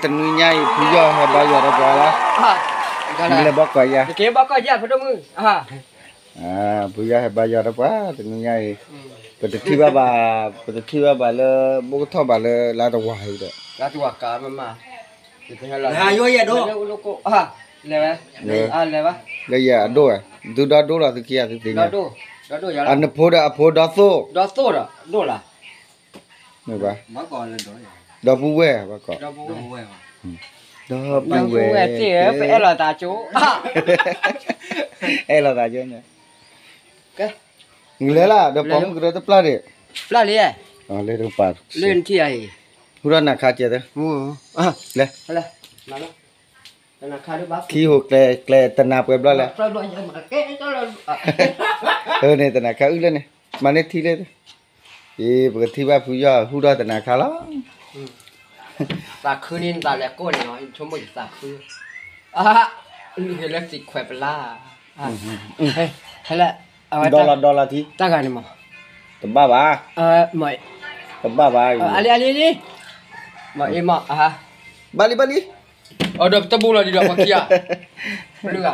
တနွံညါအံၤ ဖုယီၢ်ဟဲဘါယွၤဒီးပှၤလီၤ, မ့ၢ်လဲၤဘီကီးယၤ, ဖုယီၢ်ဟဲဘါယွၤဒီးပှၤ တနွံညါအံၤ, ပတထံၣ်ဘၣ်ဘၣ်, ပတထံၣ်ဘၣ်ဘၣ်လၢ ဘိကထီၣ်ဘၣ်လၢလါတဝာ်အံၤဒီး လၢယဲၢ်အဒိၣ်ဝဲ, သုဒီဒိၣ်လီၤသုခံဂၤသုသ့ၣ်ညါ, နဖိဒီးအဖိဒီသိၣ်, မ့ၢ်ဘၣ်, ဒီပုၢ်ဝဲၢ်ဘၣ်ကီး, ဒီပုၢ်ဝဲၢ်, အဲၣ်လိာ်သးကၠိ, အဲၣ်လိာ်သးကၠိန့ၣ်, လဲၤလၢ ဒီးပိာ်မုၣ်ကရၢတပျၢ်ဒံး, ပျၢ်လံ, လၢနထံၣ်ယၤအံၤ, ဟူထီၣ်နၤခါကဲသၢ, လဲၤ ခံဟိၣ်ကျဲကျဲတနၤပှဲၤဘျီလဲၣ်, န့ၣ်တနၤခါအုၣ်လၢန့ၣ်, မၤန့ၢ်ထံလၢ, အ့ ပကထံၣ်ဘၣ်ဖုယီၢ်ဟူထီၣ်တနၤခါလီၤ, သးခုန့ၣ်နသးလဲၤကိးန့ၣ်လီၤ, ဆိကမိၣ်ယသးခု, လုၢ်ဟ့လၢသံခွဲးပလါ, ဒီလီၤဒီလီၤထံ, တၢ်ဂၤန့ၣ်မး, တဘၣ်ဘၣ်, တဘၣ်ဘၣ်, အလံအလံလံ, မ့ၢ်အ့မး, ဘၣ်လံဘၣ်လံ အဒီးပတဘူလီၤဒံးဒီးပှၤခံဂၤ, ပလုၢ်ဂၤ,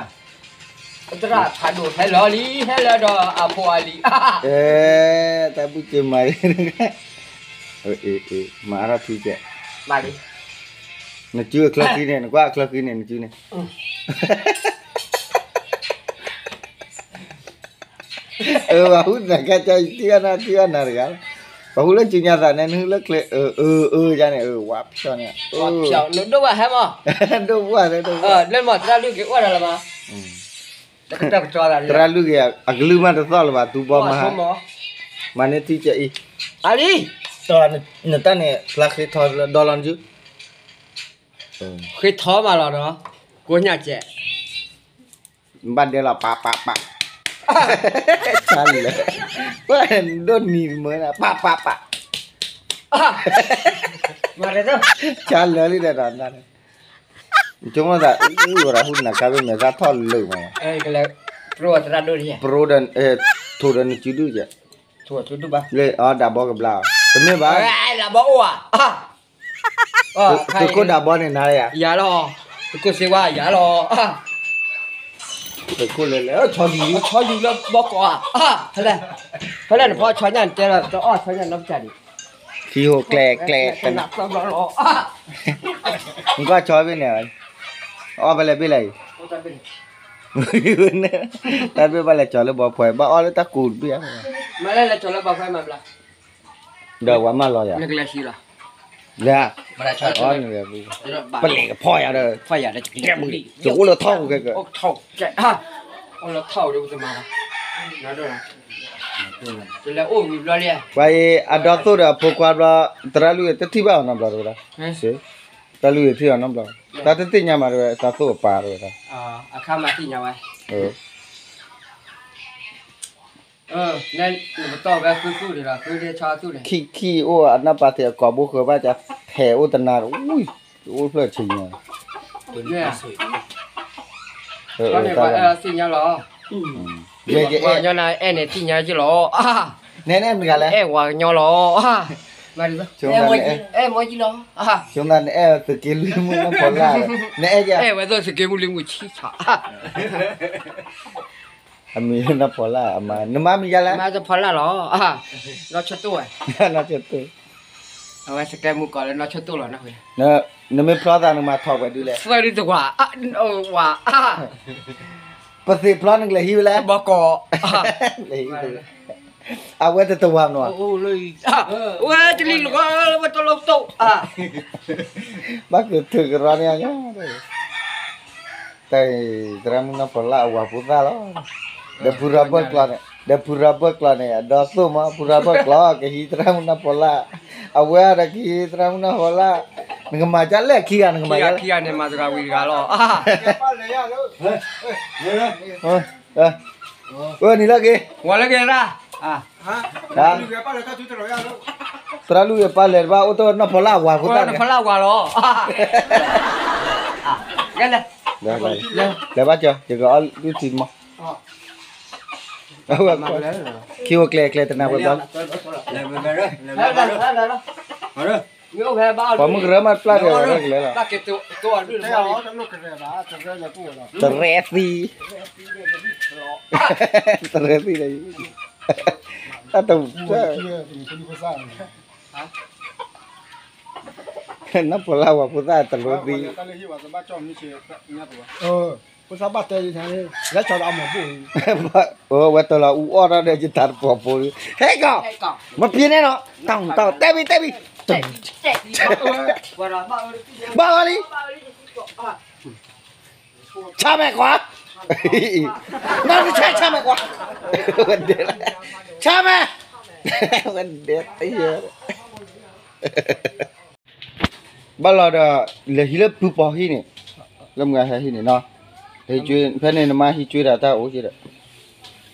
သရၣ်ဖးဒိၣ်ဟဲလီၤလံ ဟဲလီၤဒီးအဖိအလံၤ, တၢ်ဘူၣ်က့ၤမၤ, မၤအါထီၣ်ထံကဲ, နစုအချၢဃံန့ၣ် နကွၢ်အချၢဃံန့ၣ် နစုန့ၣ် ပှၤဟူတနၤခါကၠီ ထံၣ်အနၤထံၣ်အနၤတဂၤ, ပှၤဟူလၢစုညါသးန့ၣ် နဟူလၢချ့, အၢ အၢ ယါန့ၣ် အၢ ဝါဖျီၣ်န့ၣ်, ဒိၣ်ဘၣ်ဟဲမး, ဒိၣ်ဘၣ်သဲဒိၣ်ဘၣ်, လၢမၤသရၣ်လုၢ်က့ၤအိၣ်ဒီးလၢမး, သရၣ်လုၢ်က့ၤ အကလုၢ်မးတသီၣ်လၢၤဘၣ် သူဘီမး, မၤန့ၢ်ထံကဲအံၤ, အလံ, နတၢ်န့ၣ် ဖျါဃ့ထီလၢဒီလီၤနစု, ဃ့ထီမးလီၤဒီး, ကိးညၣ်ကဲး ဘၣ်ဒဲလီၤ ပာ်ပာ်ပာ်, ဆါလၢာ်, ပှၤဒိၣ်နံၤမၢနၤ ပာ်ပာ်ပာ်, ဆါလၢာ်လံဒီး, ဆိကမိၣ်သး အူရၤဟူနၤခါ ပမဲာ်သၣ်ထီၣ်လၢာ်မး, ပရိဒီး, ထိၣ်ဒီးနစုဒုၣ်ယဲ, လၢအီၤဒၣ်ဘီကဘျါ, တမ့ၢ်ဘၣ်, သုးခိၣ်ဒၣ်ဘီန့ၣ်နၤ, ယၤလီၤ, သုးခိၣ်စ့ဝါယၤလီၤ, သုးခိၣ်လဲၤလဲၤ ဆီလံ, ဆီလံလၢဘီကီး, ဖဲလဲၣ်, ဖဲလဲၣ်နဖီဆီညၣ် နတဲလီၤ တအီၣ်ဆီညၣ်နီတကးဒံး, ခံဟိကျဲကျဲ, နကွၢ်ဆီဘ့ၣ်န့ၣ်, အီၣ်ဖဲလဲၣ်ဘ့ၣ်လဲၣ်အံၤ, တၢ်ဘ့ၣ်ဘၣ်လဲၤကၠီၤလၢဘီဖှဲး ဘၣ်အီၣ်လၢတၢ်ကူးတဘ့ၣ်ဧါ, ဒီးဝဲမၢလီၤယၤ, လၢ, ပလဲၤကဖီၣ်ယၤဒီး, ယအိၣ်လၢထီၣ်ကဲကဲ, ပှၤအံၤ အဒီသိၣ်ဒီးအဖိခွါဘျီ, သရၣ်လုၢ်တထံၣ်ဘၣ်အီၤနီတဘျီတဝဲဒၣ်, သရၣ်လုၢ်ထံၣ်အီၤနီတဘျီ, တၢ်တသ့ၣ်ညါမးတဝဲ သးသိၣ်အပၢ်တဝဲဒၣ်, ခံခံအိၣ်အနၢ်ပၢ်သ့ၣ်အကိာ်ဘိဃၢၤဘၣ် ကဟဲအိၣ်တနၤ, အိၣ်ဖျၢၣ်ဆံညါ, သ့ၣ်ညါလီၤ, ယဲယအဲၣ်, အဲၣ်န့ၣ်သ့ၣ်ညါယလီၤ, နဲန့ၣ်မတၤဂၤလဲၣ်, အဲၣ်ဝၤကညီလီၤ, အဲၣ်မီၤယလီၤ, နအဲၣ်သုးက့လွံၢ်မုၣ်နီၢ်ဖီလာ်, နအဲၣ်ယဲ, အဲၣ်ဝဲသုးက့မုၢ်လံမုၢ်ဆံဆး အမံၤနီၢ်ဖီလာ်, နမါမံၤယါလဲၣ်, မါတဖီလာ်လီၤ, နီၢ်ဆိတိၢ်ဝဲ, နီၢ်ဆိတိၢ်, အဝဲစကဲမုၢ်ကီးလၢနီၢ်ဆိတိၢ်လီၤ, နမ့ၢ်ဖျီသးနမၤထီၣ်ဝဲဒုးလဲၣ်, သၢဒုတဝၤ, ဝၤ, ပသ့ၣ်ဖျီနကလဲၤဟံးဝဲလဲၣ်, ဘီကီး, အဝဲတတဝၤမနီၤ, ဝဲတလံၤလီၤ, ဝဲတလီၤတိၢ်, ဘၣ်ကထုးကရီန့ၣ် တၢ်အံၤ သရၣ်မုၣ်နီၢ်ဖီလာ်အဝၤဖိသၣ်လီၤ, ဒီးဖုရၢဘၢၣ်ကျီန့ၣ်, ဒီးဖုရၢဘၢၣ်ကျီန့ၣ် အဒီသိၣ်မး ဖုရၢဘၢၣ်ကျီ ကဟံးသရၣ်မုၣ်နီၢ်ဖီလာ်, အဝဲဒီးကဟံးသရၣ်မုၣ်နီၢ်ဖီလာ်, နကမၤကလဲၣ်ခံဂၤ နကမၤကလဲၣ်, ခံဂၤန့ၣ်မၤတဂၤဝံၤတဂၤလီၤ, အၢ နံၤလၢက့ၤ, ဝၤလၢက့ၤရၣ်, သရၣ်လုၢ်အပၢ်လဲၤတဘၣ် အိၣ်တနီၢ်ဖီလာ်အဝၤဖိသၣ်န့ၣ်, ဖီလာ်ဝၤလီၤ, လဲၤဘၣ်ကၠီ ယကအီၣ်လုၢ်ထံမီၢ်, ခံအိၣ်ကျဲကျဲတနၤဝဲဘျီ, ပှၤမုၢ်ကရၢမးပျၢ်ဒီးရဲၣ်ကလဲၤလီၤ, တရဲသံ, တရဲသံဒီး, တၢ်တ, နၢ်ပၢၢ်လၢပှၤဖိသၣ်တလိသံ, ဖိသၣ်ဘၣ်တဲ, လၢဆီဒီးအမိၢ်ဘူၣ်, ဝဲတလီၤအူအီၣ်ထီၣ်ဒီးယတၢ်တပီၤဖိ, ဟဲကီၢ်, မပျံၤန့ၣ်နီၤ, တၢ်တၢ်တဲဘံတဲဘံ, ဘၣ်အီၤလံ, ဆါမဲာ်ကွၢ်, နီၢ်တဆဲးဆါမဲာ်ကွၢ်, ဝဲဒဲး, ဆါမဲာ်, ဝဲဒဲး, ဘၣ်လီၤဒီး, လဲၤဟံးလၢဖုပီၤဟံၣ်န့ၣ်, လၢမုၢ်ဂၤဟဲဟံၣ်န့ၣ်နီၤ, ဟံးကၠွ့, ဖဲန့ၣ်နမါဟံးကၠွ့ဒီးတၢ်အိၣ်က့ဒီး,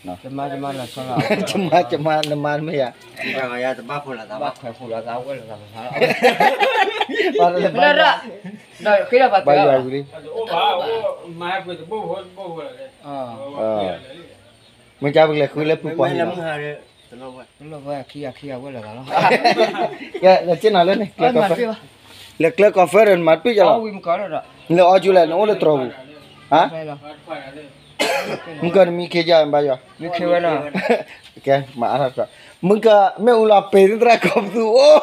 နမါတမ့ၢ်ယၤ, ဘၣ်ယွၤဝံၤလံ, မ့ၢ်ကပလဲၤဃုလၢဖုပီၤဟံၣ်လီၤ, လၢက့နီၤလၢန့ၣ်, လဲၤကျၢၤကီၢ်ဖဲဒီးနမၤတပံၢ်ကလီၤ, လဲၤအီကၠူလဲၣ် နအိၣ်လၢတြီၤပူၤ, မုၢ်ကနမံခ့ယၤဘါယွၤ, မုၢ်ကမ့ၢ်အူလီၤပ့ၤသရၣ်ကီၢ်ပသူအိၣ်,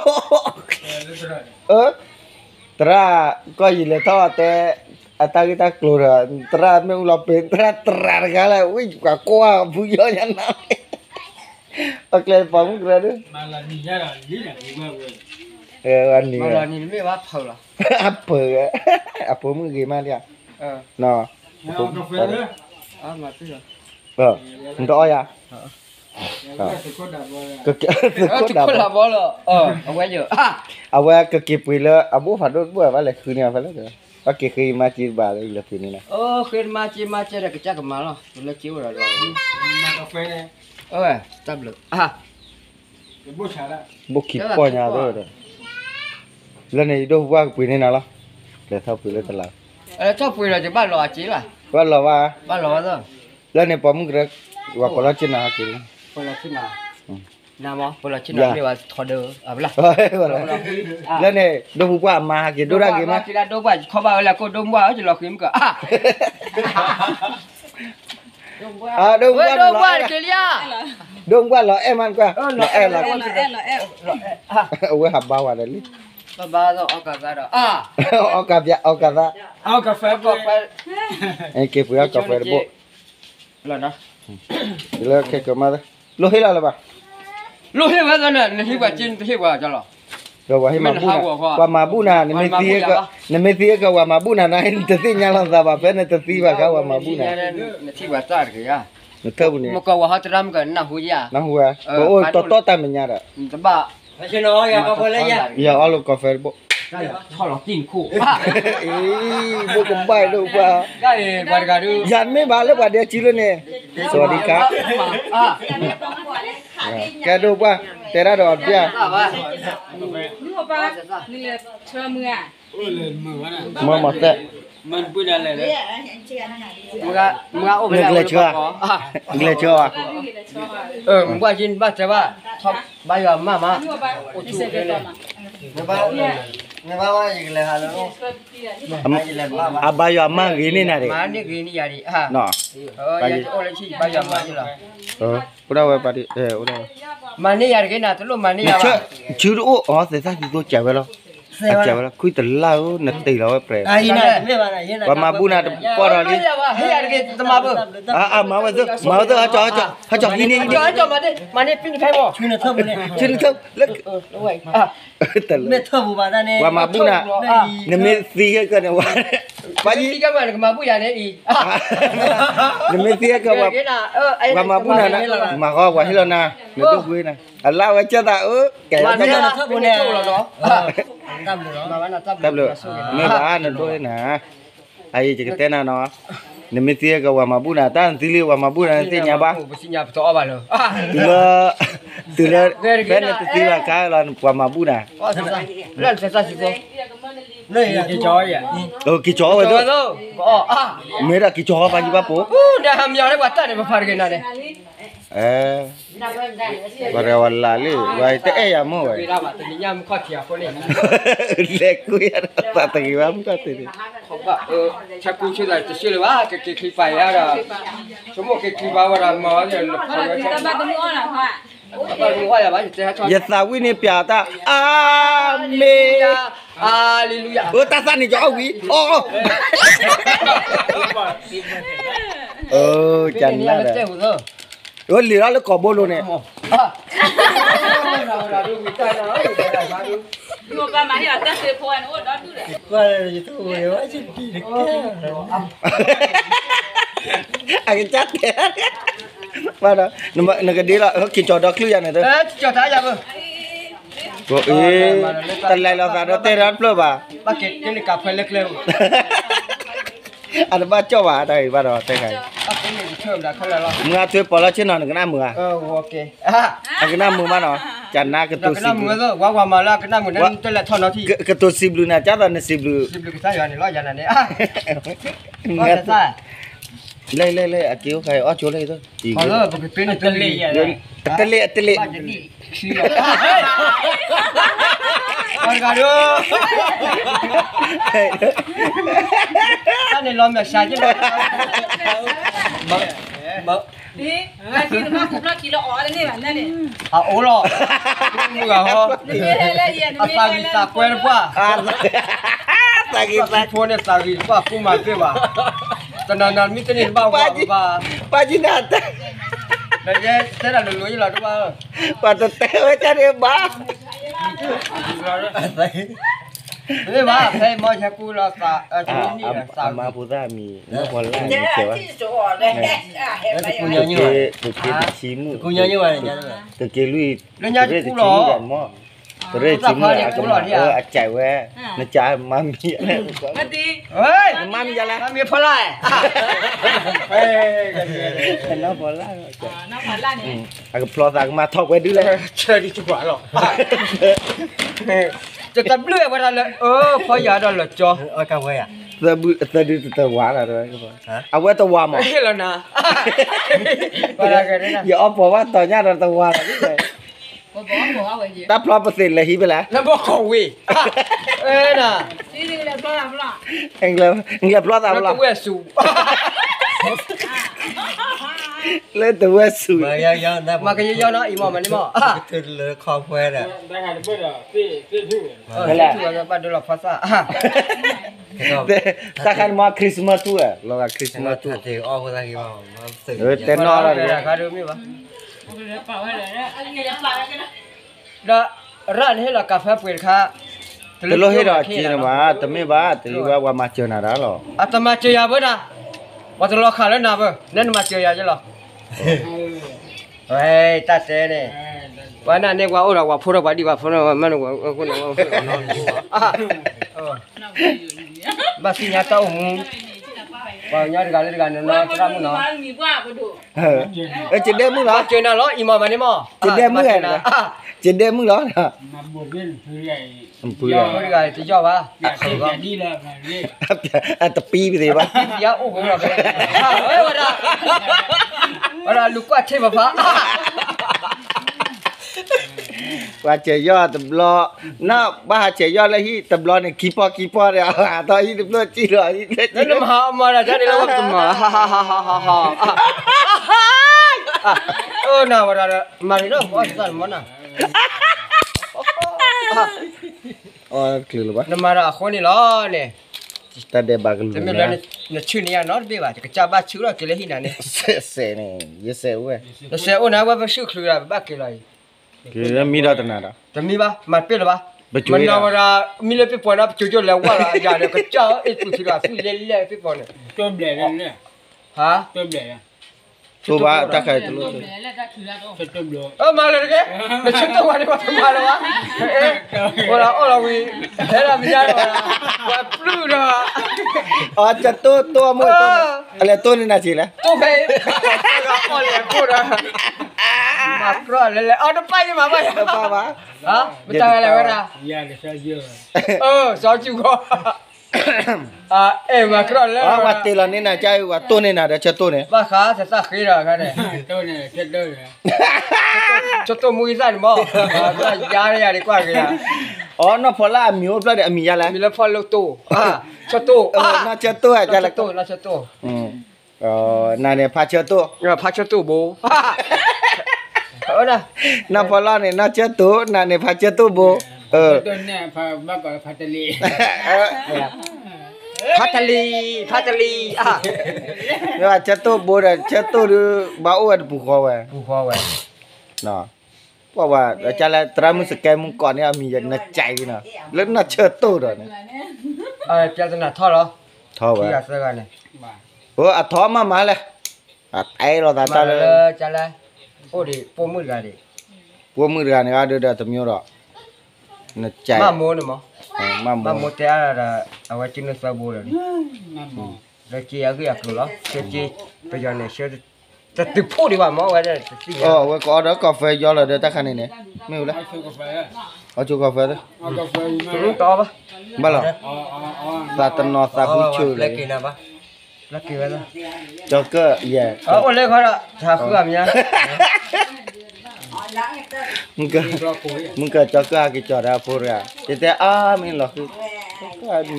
သရၣ်ကီၢ်ယံၤလဲၤထီၣ်တဲ, အတၢ်ဂ့ၢ်တၢ်ကျိၤဒီး, သရၣ်မ့ၣ်အူလီၤပ့ၤ သရၣ်တရးတဂၤလၢ်, ဝံၢ်ပှၤကွၢ်ဖုယီၢ်ညါနၤ, အကျဲပှၤမုၢ်ကရၢဒၣ်, နံၤ, အပၢၤ, အဖိမုၣ်ဂ့ၤမးလံဧါ, နတအီၣ်ယၤ, သုးခိၣ်ဒၣ်ဘီလီၤ, အဝဲကက့ၤပှ့ၤလၢအဘိၣ်ဖးဒိၣ်တဘိၣ်ဘၣ်လဲၤဃုန့ၢ်အီၤဖဲလဲၣ်, ဘၣ်က့ၤဃ့မါစ့တဘၣ်လၢလၢဖံးန့ၣ်လီၤ, ဃ့မါစ့မါစ့ဒီးကစၢ်ကမၤလီၤ, လၢက့အိၣ်ဒီး, တၢ်ဘျုး ဘိၣ်ခံပီၢ်ညါသၢဒီး, လၢန့ၣ်ယဒိၣ်ပှၢ်ကပှ့ၤန့ၢ်နၤလီၤ, လဲၤထီၣ်ပှ့ၤလၢတလး, ထီၣ်ပှ့ၤဒီးယဘၣ်လီၤအစ့လီၤ, ဘၣ်လီၤဘၣ်, ဘၣ်လီၤဘၣ်သီ, လၢန့ၣ်ပှၤမုၢ်ကရၢ, ပှၤပလီၢ်က့နၤဟဲက့ၤ, ပလီၢ်က့နၤ, နမ့ၢ်ပလီၢ်က့နၤမ့ၢ်ဝဲထီဒၢ, လၢန့ၣ် ဒိၣ်ပှၢ်ပှၢ်အမါဟဲက့ၤဒိၣ်ဒၣ်ဂ့ၤမး, ဒိၣ်ပှၢ်ခီဘၣ်ဝဲလၢကိၣ်ဒိၣ်ပှၢ်အၢယလီၤဃ့မုၢ်က, ဒိၣ်ပှၢ်တက့လံဧါ, ဒိၣ်ပှၢ်လီၤအဲၣ်မးကွၢ်, လီၤအဲၣ်လီၤ, အဝဲဟးဘါဝဲဒီးလံ, ဘါဘါအီကသါဒီး, အီကသါ, အီကသါ, က့ၤပှ့ၤအီကီၢ်ဖဲတဘိၣ်, လၢခဲကမါ, လိၣ်ဟ့ၣ်လီၤလၢၤဘၣ်, လိၣ်ဟ့ၣ်ဝဲသီန့ၣ် နဟ့ၣ်ပှၤက့နတဟ့ၣ်ပှၤကလီၤ, ဒီးပှၤဟ့ၣ်မၤဘူၣ်နၤ, ပှၤမၤဘူၣ်နၤ, နမ့ၢ်သံဧၢကဝၤမၤဘူၣ်နၤန့ၣ် နတသ့ၣ်ညါလီၤသးဘၣ်, ဖဲနတသံဘၣ်ခါပှၤမၤဘူၣ်နၤ, နထံၣ်ပှၤတၢ်တဂ့ၤဧါ, နထၢပူၤန့ၣ်, မကဝၤဟီတရါမကနၢ်ဟူဧါ, ပအိၣ်တီတီတၢ်မဲာ်ညါဒီး, တဘၣ်, ယအီလိာ်ကီၢ်ဖဲတဘိၣ်, ဘိၣ်ကဘၣ်ဒိၣ်ပှၢ်, ယၤမ့ၢ်ဘၣ်လၢပှၤဒဲစုလၢန့ၣ်, စဝၤဒံခါ, ကဲဒိၣ်ပှၢ်, တဲဒၣ်ဒီးအီၤတဘျီ, မ့ၢ်မၤသဲ, မ့ၢ်ကလဲၤဆှၢ, ကလဲၤဆှၢအီၤ, မ့ၢ်ဘၣ်က့ဘၣ်တဲဘၣ်, ဘါယွၤမၢ်မး, အိၣ်ဆူၣ်န့ၣ်, မ့ၢ်ဘၣ်, မ့ၢ်ဘၣ်ဝဲယကလဲၤဟးလၢ, အဘါယွၤမၢ်ဂ့ၤန့ၢ်နၤဒံး, မၤန့ၢ်ယၤတဂ့ၤနၤ တလိၣ်မၤန့ၢ်ယၤဘၣ်, ဆူတအိၣ်အီၤ သဲးသၣ်သံသိစၢ်ဝဲလီၤ, စၢ်ဝဲလီၤ ခွံတလၢ်ဧၢ နတ့ၢ်လီၤဝဲပြဲၤ, ပှၤမၤဘူၣ်နၤတပီၢ်ဒီးလံ, အမၤဝဲသ့ၣ်, မၤဝဲသ့ၣ် ဟဲကၠီဟဲကၠီ ဟဲကၠီဟံးန့ၢ်, မၤန့ၢ်ဖဲမီၢ်, ဆူနထၢၣ်, ပှၤမၤဘူၣ်နၤ, နမ့ၢ်သံဟဲကၢန့ၣ်, နမ့ၢ်သံဟဲကၢ, ပှၤမၤဘူၣ်နၤ, မၤဃီပှၤဟ့ၣ်လီၤနၤ, နဒိၣ်ဘှ့နၤ, အလၢဝဲကၢသးအၢ, ကဲ, တၢ်ဘျုး, မ့ၢ်ဘၣ်နဒိၣ်နၤ, အအံၤယကတဲနၤနီၤ, နမ့ၢ်သံဟဲကၢပှၤမၤဘူၣ်နၤ, တၢ်နသံလံပှၤမၤဘူၣ်နၤ နသ့ၣ်ညါဘၣ်, တုၤလၢ, တုၤလၢ, ဖဲနတသံဘၣ်ခါလီၤ ပှၤမၤဘူၣ်နၤ, က့ၤကၠီဝဲ, မ့ၢ်ဒၣ်က့ၤကၠီဝဲပှၤယံၤဘၣ်ပိာ်, တၢ်ဟးမယီၤလၢပှၤတၢ်န့ၣ် ပဖးတဂ့ၤနၤန့ၣ်, ပှၤတဂၤဝဲလၢ်လံ ပှၤတအဲၣ်ယၤမ့ၢ်ဝဲ, လဲၤကွံာ်ယၤသးတဂ့ၤဘၣ်မုၢ်ခီၣ်ထံးန့ၣ်, ဆၢကူဆၢသးတဆၢလၢၤဘၣ် ကက့ၤချံပာ်ယၤဒီး, ဆိကမိၣ်က့ၤချံပာ်ဝဲဒၣ်မၤအီၤ, ယသးဝံၣ်န့ၣ်ပၠးတၢ် အၤမ့ၣ်, အၤလ့လူယၤ, အတၢ်သၣ်န့ၣ်ယအီၣ်ဝံၤ, အီၣ်အီၣ်, ကနၣ်ဒီး, လံာ်ထီၣ်လၢကိာ်ဘိလိၤန့ၣ်, အကစၢ်တဲ, နကဒ့လီၤ က့ၤကၠီၤဒီချုးယၤန့ၣ်, တလဲၤလီၤသးဒီးတဲဒီးတဖျၢၣ်ဘၣ်, အတဘၣ်ကၠီၣ်ဘၣ်တၢ်ဂ့ၤဘၣ်ဒီးတဲခါ, မုၢ်ဂၤထွဲပီၤလီၤဆ့ၣ်နီၤ နကနၣ်မုာ်ဧါ, အကနၣ်မုာ်မးနီၤ, ကနၣ်ကတိၤစံးဘျုး, ကတိၤစံးဘျုးန့ၣ် ကၢ်သိးနစံးဘျုး, လဲၤလဲၤလဲၤ အက့ၤအိၣ်ခါအီၣ်ကၠိလၢ, တလ့ၣ်အတလ့ၣ်, တၢ်န့ၣ်လီၤမဲာ်ဆှးက့လီၤ, အအိၣ်လီၤ, မုၢ်ဂၤဟီ, အသးဂံၢ်သးကွဲတပှၢ်, သးဂံၢ်သးဖိန့ၣ်သးဂံၢ်တပှၢ် ကူမၤသ့ဘၣ်, တနီၤနီၤမ့ၢ်တန့ၢ်တဘၣ်ဝဲဘၣ်, ပှၤကနၣ်တၢ်, တဲဒၣ်လိၤလိၤယလီၤတဘၣ်, ပှၤတတဲဝဲတၢ်န့ၣ်ဘၣ်, မ့ၢ်ဘၣ် ဖဲမီၢ်ဆဲကူလီၤ, အမါဖိသၣ်မံၤ နီၢ်ဖီလာ်မံၤကဲဝဲ, တက့တဆံမုၣ်, တက့လွံၢ်, တရ့ၣ်တဆံမုၣ်ဒီးမီၢ်, တရ့ၣ်တဆံမုၣ်ဒီးအကမၤအၢအကဲဝဲ, နကမၤမံၤ, နမၤမံၤယၤလဲၣ်, မ့ၢ်ဖီလာ်, နီၢ်ဖီလာ်, အကဖျီသးကမၤထီၣ်ပှဲၤဒုလဲၣ်, ဆၢဒံးတပှၢ်လီၤ တတဘျုးဝဲဒၣ်လၢ အဖီယၤဒီးလီၤကၠီ, သၢဒုတတဝၤလီၤ, အဝဲတဝၤမး, ဟ့ၣ်လီၤနၤ, ယအီၣ်ပီၤဘၣ်တီၤညၣ်ဒီးတဝၤလီၤ, တၢ်ဖျီပသ့ၣ်လဲၤဟံးဖဲလဲၣ်, လၢဘီကီၢ်ဝ့ၢ်, လၢတဝဲစူၤ, မၤကယီယီနီၤ အံၤမ့ၢ်မၤန့ၢ်မး, ကထၢလၢခီဖဲဒီး, ဘၣ်ဒိလီၤဖီသၣ်, တၢ်ခါန့ၣ်မ့ၢ် Christmas ထူၣ်ဝဲ, လီၤဂာ် Christmas ထူၣ်, တဲနီၢ်လီၤ, ဒီးရၣ်န့ၣ်ဟ့ၣ်လီၤကးဖဲပှ့ၤတခါ, တလိၣ်ဟ့ၣ်ဒီးက့ၤနဘၣ်, တမ့ၢ်ဘၣ် တလံၤဝဲပှၤမၤစၢၤနၤဒၣ်လီၤ, အတမၤစၢၤယၤဘၣ်နၤ, ပှၤတလီၤခးလၢနၤဘၣ် နဲနမၤစၢၤယၤယလီၤ, ဝဲတၢ်တဲန့ၣ်, ပှၤနၤန့ၣ်ပှၤအိၣ်ဒီးပှၤဖိဒီးပှၤဒံၣ်ပှၤဖိန့ၣ်, ဘၣ်သ့ၣ်ညါတၢ်အိၣ်မူ, ပှၤကညီတဂၤလၢတဂၤန့ၣ်နီၤ သရၣ်မုၣ်နီၤ, စဒဲမုၣ်လီၤ, စဒဲမုၣ်ဧါ, စဒဲမုၣ်လီၤ, ဖိတဂၤတယီၣ်ဘၣ်, တပံပသ့ၣ်ဘၣ်, ယအိၣ်ဘၣ်, ဝဲဒၣ်လူၤကွၢ်ထံၣ်ပဖး ပှၤစဲးယီၣ်တဘျီ, နဘၣ်ဟးစဲးယီၣ်လၢဟံၣ်တဘျီန့ၣ် ခံပီခံပီဒီး ဟးထီၣ်ဟံၣ်တဖျၢၣ်စံၣ်လီၤ, နမၤဟးမၤဒီး တၢ်န့ၣ်လၢဝဲကမၤ, နဝဲဒၣ်မၤန့ၣ်လီၤ အီၣ်သၣ်မနီၤ, နမၤဒီးအဃိန့ၣ်လီၤန့ၣ်, တၢ်ဒဲးဘးကလူၤ, နဆူၣ်န့ၢ်ယၤနီတဘ့ၣ်ဘၣ်, ယကစၢ်ဘၣ်ဆူၣ်ထီၣ်က့ၤလၢဟံၣ်နၤန့ၣ်, စဲးန့ၣ် ယစဲးအိၣ်ဝဲ, နစဲးအိၣ်န့ၣ် အဝဲပဆူၣ်ချုးဒီး ပဘၣ်က့ၤလီၤအံၤ က့ၤမံဒီးတနၤဒီး, တမံဘၣ် မၤတပ့ၢ်လၢၤဘၣ်, မနီၤဝဲဒၣ်, မံလၢပ့ၣ်ပီၤန့ၣ် ပစိၤစိၤလဲၤဝဲလီၤ အယၤဒီး ကစၢ်အ့ၣ်သူၣ်ထံဒီး သူၣ်လဲၤလဲၤပ့ၣ်ပီၤန့ၣ်, ဟါ, တိၢ်ဘျဲး, တိၢ်ဘၣ်တၢ်ခါအံၤတလိၣ်, အမၤလၢတက့ၢ်, နဆၢတိၢ်ဝဲန့ၣ် ပှၤတမၤလၢၤဘၣ်, အိၣ်လီၤအိၣ်လီၤဝံၤ, ဟဲလီၤမံၤညါလီၤ, ပှၤပျုၢ်ဒီး, အီၤကတိၢ်တိၢ်အမိၢ်, အလဲၤတိၢ်န့ၢ်နၤဆံးလဲၣ်, တိၢ်ဖဲအံၤ, အီၣ်လဲၤကိၢ်ဒီး, မၤကြၢးလဲၤလဲၤ အီၣ်တပၢ်ယမၤဘၣ်ယၤ, တပၢ်ဘၣ်, မတၤလဲၤဝဲဒၣ်, စီၤစုကီး အဲၣ်မၤကြၢးလၢ ပှၤတ့လီၤန့ၢ်နၤ ကဝၤတိၢ်န့ၢ်နၤဒီးဆၢတိၢ်န့ၣ် ဘၣ်ဃးသသၣ်ဃ့ဒီးခါန့ၣ် ဆၢတိၢ်မူအံသၣ်န့ၣ်မ့ၢ် ယါယါဒံးကွၢ်ဂ့ၤ အနီၢ်ဖီလၢအမံၤအိၣ်ဖျၢၣ်န့ၣ် အမံၤယါလဲၣ် မံၤလၢဖီၣ်လိၣ်တိၢ် ဆၢတိၢ် နီၢ်ဆၢတိၢ် နီၢ်ဆၢတိၢ် နၤန့ၣ်ဖါဆၢတိၢ် ဖါဆၢတိၢ်ဘိ နီၢ်ဖီလီၢ်န့ၣ် နီၢ်ဆၢတိၢ် နၤန့ၣ်ဖါဆၢတိၢ်ဘိ ဖါတလံၤ ဖါတလံၤ မ့ၢ်ဘၣ်ဆၢတိၢ်ဘိဒီး ဆၢတိၢ်ဒုး ဘၣ်အိၣ်ဝဲတပူၤဃီဝဲ ပူၤဃီဝဲ ပှၤဝဲ ကၢ်လၢသရၣ်မုၣ်စကဲမုၣ်ကီးန့ၣ် အမံၤယနကၠဲးက့ၤနီၤ လၢနီၢ်ဆၢတိၢ်ဒီးန့ၣ် ပြဿနာထီၣ်လီၤ ထီၣ်ဝဲ အထီၣ်မးမးလဲၣ် အအဲၣ်လိာ်သးတၢ်လၢ ကၢ်လၢ အိၣ်ဒံး ပိာ်မုၣ်တဂၤန့ၣ် ပိာ်မုၣ်တဂၤန့ၣ် အဒိဒီးတမံၤဒီး နကၠဲး မၢ်မိၢ်န့ၣ်မး မၢ်မိၢ်တဲအါဒီး အဝဲကနုာ်သၢဘိဒီး လၢက့အဂ့ၢ်အကျိၤလီၤ ဆၢက့ ပယီၤန့ၣ် ဆၢ တတုၤဖှိၣ်ဒံးဘၣ်မ့ၢ်ဝဲဒၣ်တသ့ၣ်ညါ အဝဲကအီဒီးကီၢ်ဖဲယီလီၤဒီးတၢ်ခါန့ၣ်န့ၣ် မ့ၢ်ဝဲလၢ အီဆိကီၢ်ဖဲ တအီဘၣ် ဘၣ်လီၤ သးတနီၤသးဃုဆၢလၢ က့ၤနၤဘၣ် လၢက့ၤဝဲလၢ ကၠီကၢၢ် ယဲ အိၣ်လၢခီဒီး တၢ်ဃုအမံၤ မုၢ်ကၢၢ်ကၠီကၢၢ်ဟဲက့ၤကၠီၤဒီးအဖိတဂၤ ယတဲအါမ့ၢ်လီၤဃု နံၤ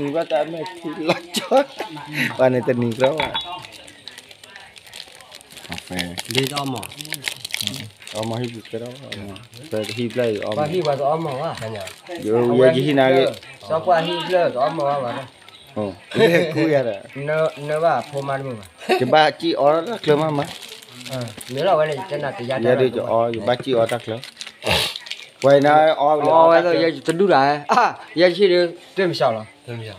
ဘၣ်တၢ်မဲာ်ထံလီၤကၠီ ပှၤန့ၣ်တနံၤကြၢးဘၣ် လ့တအီမး အီမးဟံၣ်ပူၤကဲထီၣ် ပဟံၣ်ဖျၢၣ်အီမး ပှၤဟံၣ်ပှၤတအီမးဘၣ် ယဟံၣ်နၤဂ့ၤ စီၤပှၤဟံၣ်ဖျၢၣ်တအီမးဘၣ်ဘၣ် ကူယၤဒီး နဘၣ်ဖိမါတမုာ်ဘၣ် ယဘၣ်စံၣ်အီတၢ်ချၢမးမး မ့ၢ်လီၤဝဲန့ၣ် ယတဲနၤတယါ ယဲဒုးယအီ ယဘၣ်စံၣ်အီတၢ်ချၢ ပှၤအံၤနၤအီဝဲလီၤ အီဝဲယတဒူၣ်တၢ် ယဲယဟံၣ်ဒုး တမ့ၢ်စှၤလီၤ အီပျီ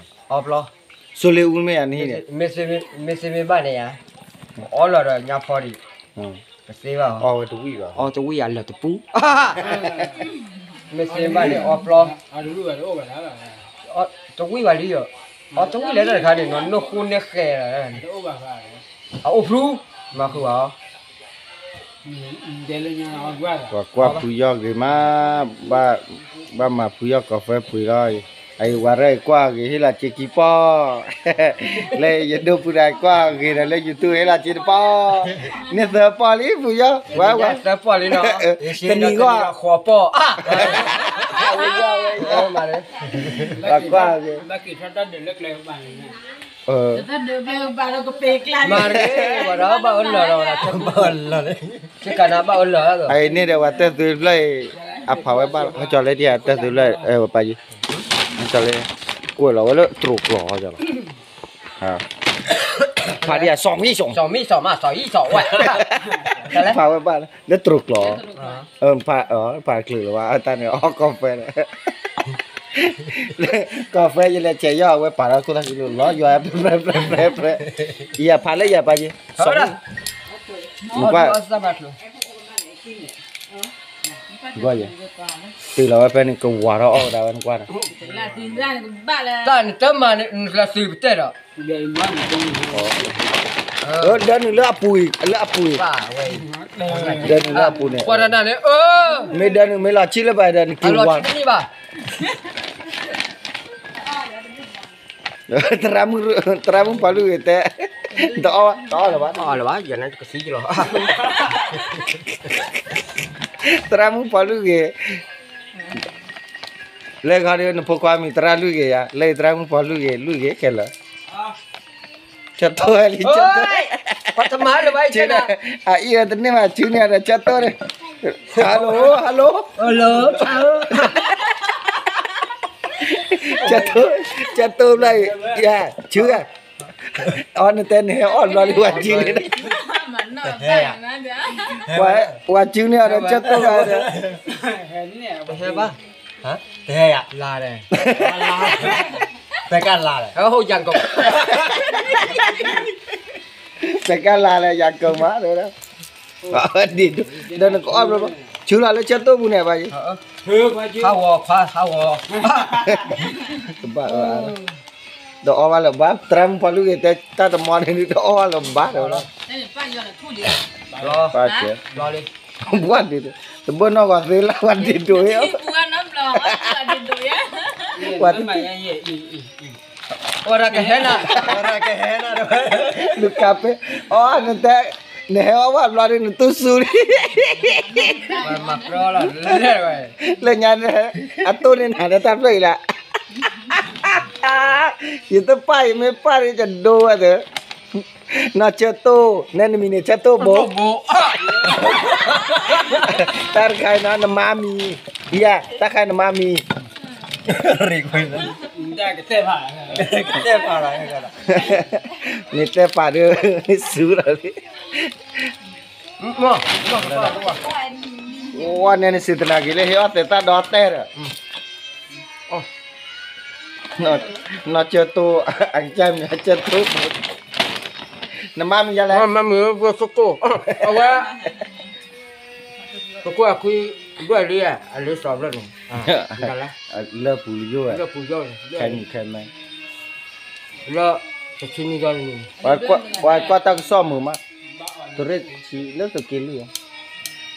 စိလ့အူမ့ၢ်ယၤနဟံၣ်န့ၣ် မ့ၢ်စ့မ့ၢ်ဘၣ်န့ၣ်ယၤ အီလီၤဒီးညါဖီဒံး တသ့ဘၣ် အီဝဲတဝံၣ်ဘၣ် အီတဝံၣ်ယၤလၢာ်တပူၤ မ့ၢ်စ့မ့ၢ်ဘၣ်န့ၣ် အီပျီ တဝံၣ်ဘၣ်လံ အီတဝံၣ်လၢတၢ်တခါန့ၣ် နီၢ်ခိန့ၣ်ဃဲလီၤ အအိၣ်ဖျူ မၤဃုာ်ဘၣ်အီၤ ပှၤကွၢ်ဖုယီၢ်ဂ့ၤမး ဘၣ်မၤဖုယီၢ်ကီၢ်ဖဲပှ့ၤလီၤ အအံၤဝဲရဲၣ်ကွၢ်ဂ့ၤ ဟ့ၣ်လီၤစ့ခံပီၢ် လၢယဒိၣ်ဖုဒၣ်ကွၢ်ဂ့ၤဒီးလၢ YouTube ဟ့ၣ်လီၤစ့တပီၢ် န့ၢ်သၢပီၢ်လံ ဖုယီၢ် ဝဲဝဲ သၢပီၢ်လံနီၤ တနံၤဂီၢ် ဃိးပီၢ် ပှၤကွၢ်ဂ့ၤ မၤတဂ့ၤ ဝဲဒီးဘၣ်အၢလီၤဒီး ဘၣ်အၢလီၤ အံၤန့ၣ်ဒီး ပှၤတဲသုဖျၢၣ်အံၤ အဖးဝဲဘၣ်လီၤ ဟဲကၠီၤလၢဒ်အတဲသုဖျၢၣ် ပပာ်ယံၤ ကၠီၤလၢ ကွဲးလီၤဝဲလၢတြိာ်ကျိာ်လီၤ ဖးဒ်အစီၤမံစီၤ စီၤမံစီၤမး စီၤအံစီၤဝဲ ဖးဝဲဘၣ်လၢတြိာ်ကျိာ် ဖးကျုာ်လီၤဘၣ် တၢ်န့ၣ် အီကီၢ်ဖဲ ကီၢ်ဖဲယလဲၤဆဲးယီၢ်အဝဲပာ်လီၤခိၣ်သၣ်ကံလိာ်လီၤ ယွၤ ပြဲ ပြဲ ပြဲ ပြဲ ယဖးလၢယၤပာ်ယံၤ စီၤမံ နကွၢ် ကွၢ်ယၤ တုၤလီၤဝဲဖဲန့ၣ် ကဝၤထီၣ်အီၣ်ဝဲဒၣ်ဝဲနကွၢ်န့ၣ် တၢ်နတမၤနလၢသုပတဲဒီး ဒၢနုာ်လၢအပူၤအံၤ လၢအပူၤအံၤ ဒၢနုာ်လၢအပူၤန့ၣ် ကွၢ်တၢ်န့ၣ် မ့ၢ်ဒၢနုာ်မ့ၢ်လီၤဆံလၢပှၤဒၢနုာ်က့ၤဝၤ သရၣ်မုၣ်ပှၤလွံၢ်ဂ့ၤတဲ တအီၣ်ဘၣ် တအီၣ်လၢၤဘၣ် တအီၣ်လၢၤဘၣ် ယၤန့ၣ်တကသံကလီၤ သရၣ်မုၣ်ပှၤလွံၢ်ဂ့ၤ လၢဂီၤဒီးနဖိခွါမံၤသရၣ်လွံၢ်ဂ့ၤယၤ လၢသရၣ်မုၣ်ပှၤလွံၢ်ဂ့ၤ လွံၢ်ဂ့ၤခဲလၢာ် ဆၢတိၢ်ဝဲလံ ဆၢတိၢ် ပှၤတမၤလၢၤဘၣ် ဆၢတိၢ် အအံၤဝဲတန့ၢ်ဘၣ် ဆူန့ၣ်ဒီးဆၢတိၢ်န့ၣ် hello hello ဆၢတိၢ် ဆၢတိၢ်ဘျီ ယၤ ဆူဂၤ အီနတဲန့ၣ် အီၣ်ဘျီလံ ဝၤစုန့ၣ် ဝၤစုန့ၣ်ဒီးဆၢတိၢ်ဂၤဒီး တဟဲဘၣ် တဟဲယၤ လါလဲၣ် တကလါလဲၣ် ဟိၣ်ယၤကိး တကလါလဲၣ် ယၤကိးမး ဒီး ဒီးနကအီၣ်ဘျီဘျီ ဆူလီၤလၢဆၢတိၢ်ပူၤန့ၣ်ဘၣ်ယံၤ ဟးဂီၤခွါ ဟးဂီၤ တဘၣ်အၢ တအီၣ်ဘၣ်လၢၤဘၣ် သရၣ်မုၣ်ပှၤလွံၢ်ဂ့ၤတဲ တၢ်တမီန့ၣ် တအီၣ်ဘၣ်လၢၤဘၣ်ဒီး ဘၣ်ကဲ ဘၣ်ဒ် တဘၣ်နီၢ်ဂီၤသ့လၢ ဝၤဒ့ဒိးယဲ ဝၤ ဝၤ ဝဲဒၣ်ကဟဲနၤ, ဝဲဒၣ်ကဟဲနၤ, လူၤကးပဲ, အီ နတဲ, နဟဲအီၣ်ဝဲဘျီဒီး နတူၢ်စူၤလံ, လၢညါန့ၣ်, အတိၢ်န့ၢ်နၤလၢတၢ်ဖျၢၣ်အံၤလၢ, ယတပၢ်ယမ့ၢ်ပၢ်ဒီး ယဒိဝဲသ့ၣ်, နီၢ်ဆၢတိၢ်, နဲနမံၤန့ၣ် ဆၢတိၢ်ဘိ, တၢ်တခါအံၤနီၤ နမါမံၤ, ယၤ တၢ်ခါအံၤနမါမံၤ, နတဲပာ်ဒီး စူၤလီၤလံ, ဝဲန့ၣ်နစံးသနာ်က့လၢ ဟ့ၣ်အီၣ်သဲးတၢ်ဒီးတဲဒီး နီၢ်ဆၢတိၢ်, အကစၢ်မံၤဆၢတိၢ်, နမါမံၤယၤလဲၣ်, မ့ၢ်မုၢ်ဖိသကိး, အဝဲ, သကိးအခွံ, ဒွဲၣ်လံ, အလၢစီၤဖျၢၣ်န့ၣ်, လၢပူၤယိၣ်ဝဲ, လၢပူၤယိၣ်, ခဲမံၤခဲမဲ, လၢ, တဆံနံၣ်ဒီးန့ၣ်, ပှၤကွၢ်တၢ်ကစီၣ်မုာ်မး, တရ့ၣ်ဆံလၢသုးက့လွံၢ်,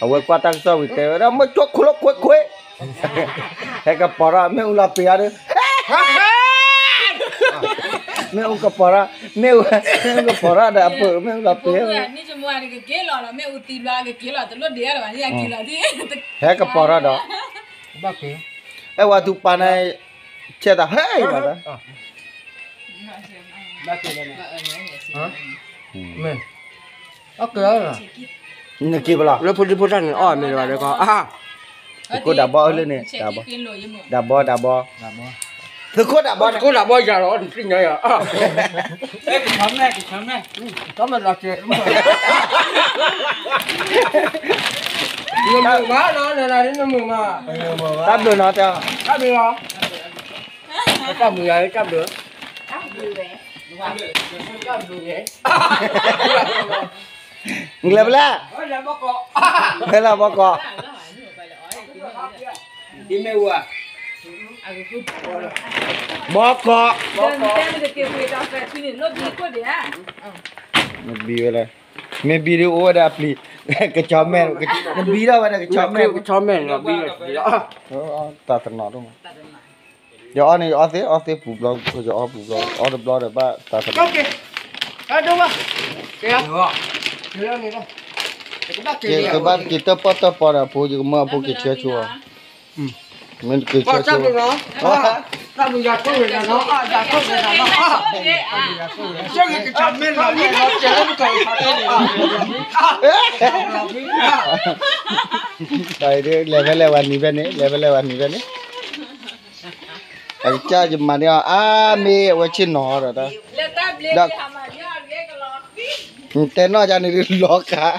အဝဲကွၢ်တၢ်ကစီၣ်ဝံၤတဲဝဲဒၣ် မ့ၢ်ဆိခိၣ်လိာ်ခွဲးခွဲး, ဟဲကပီၤထီၣ် မ့ၣ်အူလီၤပ့ၤအီၤဒီး, မ့ၣ်အူကပီၤထီၣ်, မ့ၣ်အူ, မ့ၣ်အူကပီၤထီၣ်ဒီးအပၢၢ် မ့ၣ်အူလီၤပ့ၤ, ဟဲကပီၤထီၣ်ဒီး, အဲၣ်ဝဲသူပာ်န့ၣ်, ဆဲးတၢ်ဟဲအံၤဘၣ်သး နက့ၤဘၣ်လီၤ, လၢဖိဒံဖိတၢ်န့ၣ် အီၣ်မ့ၢ်တဘၣ်ဒီးကီး, သုးခိၣ်ဒးဘီအၢလၢန့ၣ်, ဒးဘီ, ဒးဘီ, ဒးဘီ, သုးခိၣ်ဒးဘီ, သုးခိၣ်ဒးဘီယၤလီၤ နသ့ၣ်ညါယၤ, ကဆၢမဲ, ကဆၢမဲ, ကဆၢမဲလီၤကဲ, နမုာ်မးလီၤ, နမုာ်မး, တၢ်ဘျုးနီၤ, တၢ်ဘျုးလီၤ, တၢ်ဘျုးယၤ, တၢ်ဘျုး, တၢ်ဘျုးန့ၣ် နကလဲၤဖဲလဲၣ်, ဖဲလဲၣ်ဘီကီး, ဘီကီး, နဘံဝဲလဲၣ်, မ့ၢ်ဘံဝဲလဲၣ်, မ့ၢ်ဘံဒ်အိၣ်ဝဲဒၣ်အပျံၤ, ကဆီမဲ, နဘံထီၣ်ဝဲဒၣ်ကဆီမဲ, ကဆီမဲ, တၢ်တနီၤဒိၣ်မး, ယအီၣ်န့ၣ် ယအီၣ်သ့, အီၣ်သ့ပူၤဘျီ, ယအီၣ်ပူၤဘျီ, အီၣ်တဘျီဒီးဘၣ်တၢ်တနီၤ, ကဘၣ်က့ၤတၢ်ပီၣ်တၢ်ပီဒီးအဖိ, ယကမၢအဖိက့ၤဆၢဆိအီၤ, မ့ၢ်က့ၤဆၢဆိအီၤ, လဲၤဖဲလဲၣ်ဝဲနံၤဖဲန့ၣ်, လဲၤဖဲလဲၣ်ဝဲနံၤဖဲန့ၣ်, အကစၢ်ယမၤန့ၢ်အီၤ အါ မ့ၢ်အဝဲဆ့ၣ်နီၤဒီး, ဒီး, တဲနီၢ်ယၤန့ၣ်ဒုးလီၤခး,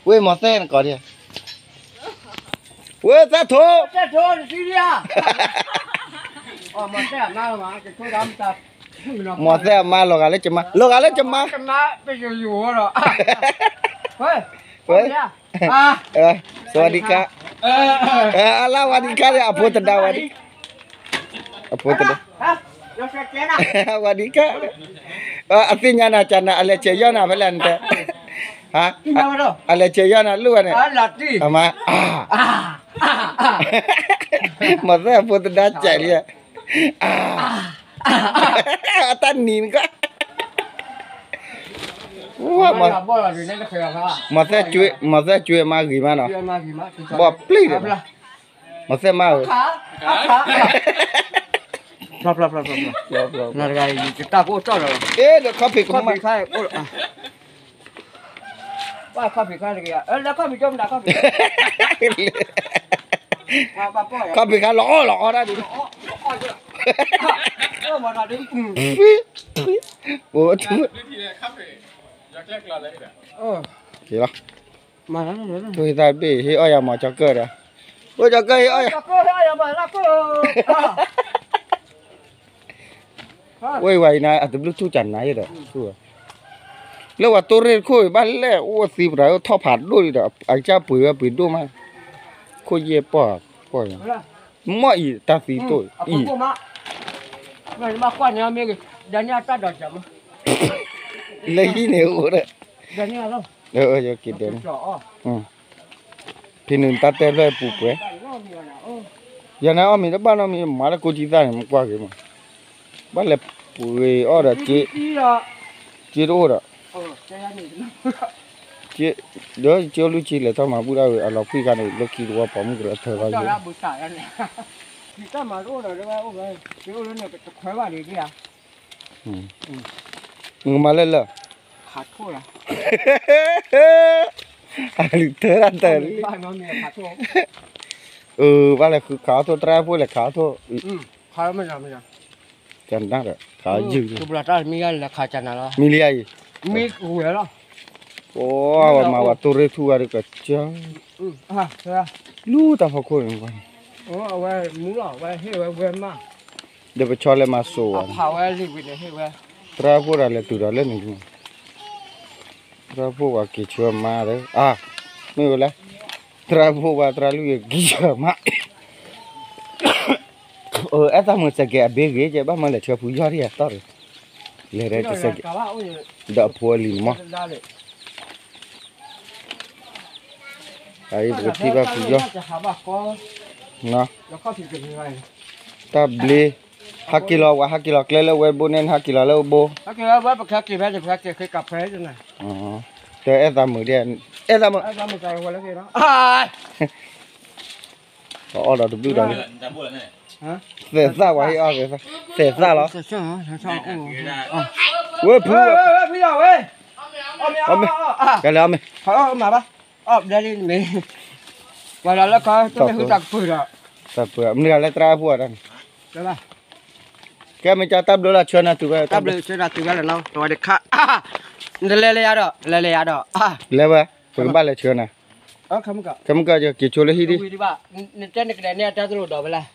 ဝ့ၢ်မီၤသဲၣ်နကိးဒံး, ဝ့ၢ်သဲၣ်ထိ, မီၤသဲၣ်အမါလီၤဂာ်လၢကမါ, လီၤဂာ်လၢကမါ, ဝဲ, စဝၤဒံကါ, အလါဝၤဒံကါဒီး အဖိတဒါဝဲဒံ, အဖိတဒါ, ဝၤဒံကါ, အသ့ၣ်ညါနၤကနၤ အလဲၤဆဲးယီၢ်နၤဖဲလဲၣ်နတဲ, အလဲၤဆဲးယီၢ်နၤလၢဝဲန့ၣ်, အမါ, မီၤသဲၣ်အဖိတဒါစဲးလံ, အတၢ်နံၤနက, မီၤသဲၣ်, မီၤသဲၣ်ကွ့မါဂ့ၤမးနီၤ, ဘီၣ်ပျံၤဒီး, မီၤသဲၣ်မါဧၢ, နတဂၤအံၤ ယတၢ်ကအိၣ်တီၢ်လီၤ, အဲ ဒီးခီၣ်ဖံးခီၣ်မး, ခီၣ်ဖံးခါတဂ့ၤ, ခီၣ်ဖံး, ခီၣ်ဖံးခါလီၤအီၣ်လီၤအီၣ်တၢ်ဒုး, အိၣ်, လီၤ, ဝံသးတဘ့ၣ် ဟ့ၣ်အီၣ်ယၤမၤကၠီကၢၢ်ဒီး, ဝဲကၠီကၢၢ်ဟ့ၣ်အီၣ်ယၤ ဝဲအံၤဝဲအံၤနၤ အတဘျုးထူၣ်ကနၤယဲဒီး, လၢပှၤတိၢ်ရ့ၣ်တခိၣ်အံၤ ဘၣ်လဲၣ်အိၣ်သံပတၤ ထီၣ်ဖးဒိၣ်လံဒီး အကစၢ်ပှ့ၤဝဲပှ့ၤဒိၣ်မး, ခိၣ်ယဲၢ်ပီၢ်ပီၢ်, မ့ၢ်အံၤတၢ်သံတိၢ်အံၤ, လၢဟံၣ်န့ၣ်အိၣ်ဒီး, ယက့ၤဒဲးန့ၣ်, ဖဲန့ၣ်တၢ်တဲဖျၢၣ်ပူၤပှဲၤ, ယၤန့ၣ်အီၣ်မ့ၤတဘၣ်နီတမံၤ မၤလၢကိးကံသၣ်န့ၣ် မကွၢ်က့ၤမး, ဘၣ်လဲၤ ပှ့ၤအီၣ်ဒီးက့, က့တအိၣ်ဒီး, ဒီးက့အိၣ်လွံၢ်ဆံလဲၤထီၣ်မၤဘူၣ်ဒၣ်ဝဲ အလီၤဖှံခါန့ၣ် လၢခံတဝီပိာ်မုၣ်ကလီၤထၢဘၣ်, မ့ၢ်ကမၤလၢလၢ အလုၢ်ထၢတၢ်တၢ်လံ, အၢ ဘၣ်လဲၤဃုခးအီၣ်ထိၣ် တရၣ်ဖိလဲၤခးအီၣ်ထိၣ်, ကနၣ်ဒီးခးယုၢ်, မံလံယၤအံၤ, အိၣ်ဝဲမၤဝဲတိၢ်ရ့ၣ်ထူၣ်ဝဲဒီးကစၢ်, လူတၢ်ဖီခိၣ်န့ၣ်, ဒီးပဆီလဲၤမၤစိးဝဲ, သရၣ်ဖိဒီးလဲၤတုၤဒီးလၢန့ၣ်, သရၣ်ဖိပှၤက့ၤဆှၢမါဒီး, အါ, မ့ၢ်ဝဲလဲၣ်, သရၣ်ဖိပှၤသရၣ်လွံၢ်က့ၤဆှၢမါ အဲၣ်သးမုာ်စဲးကဲးအဘ့ဂ့ၤ ကဲဘၣ်မၤလဲၤဆှၢဖုယီၢ်ဒံးအတီၢ်ဒီး, လဲၤဒီးတစဲးကဲး, ဒီးအဖိအလံၤန့ၣ်မး, အံၤပကထံၣ်ဘၣ်ဖုယီၢ်, တၢ်ဘျ့, ဟးက့ၤလီၤဝဲ ဟးက့ၤလီၤကျဲလၢဝဲဘိန့ၣ် ဟးက့ၤလီၤလၢဝဲဘိ, တအဲၣ်သးမုာ်ဒံး, အဲၣ်သးမုာ် အီၣ်ဒီးတဘျုးဒီး, သဲးသၣ်ဝဲဟ့ၣ်အီၣ်သဲးသၣ်, သဲးသၣ်လီၤ, ဝဲဖု, ကလဲၤအီၣ်မ့ၢ်, တၢ်ပှ့ၤမ့ၢ်လၢသရၣ်ဖိအတၢ်န့ၣ်, ကဲမ့ၢ်ကတၢ်ဘျုးလီၤ ဆှၢနၤတုၤဝဲ, တၢ်ဘျုးဆှၢနၤတုၤဝဲလီၤနီၤ တဝဲတခါ, နလဲၤလဲၤယၤဒီး လဲၤလဲၤယၤဒီး, လဲၤဝဲ, ပကဘၣ်လဲၤဆှၢနၤ, ခဲမုၢ်ကီး က့ၤဆိလၢဟံၣ်ဒံး, နတဲနကလဲၤန့ၢ်အတၢ်သရိာ်ဒီးဝဲလဲၣ်,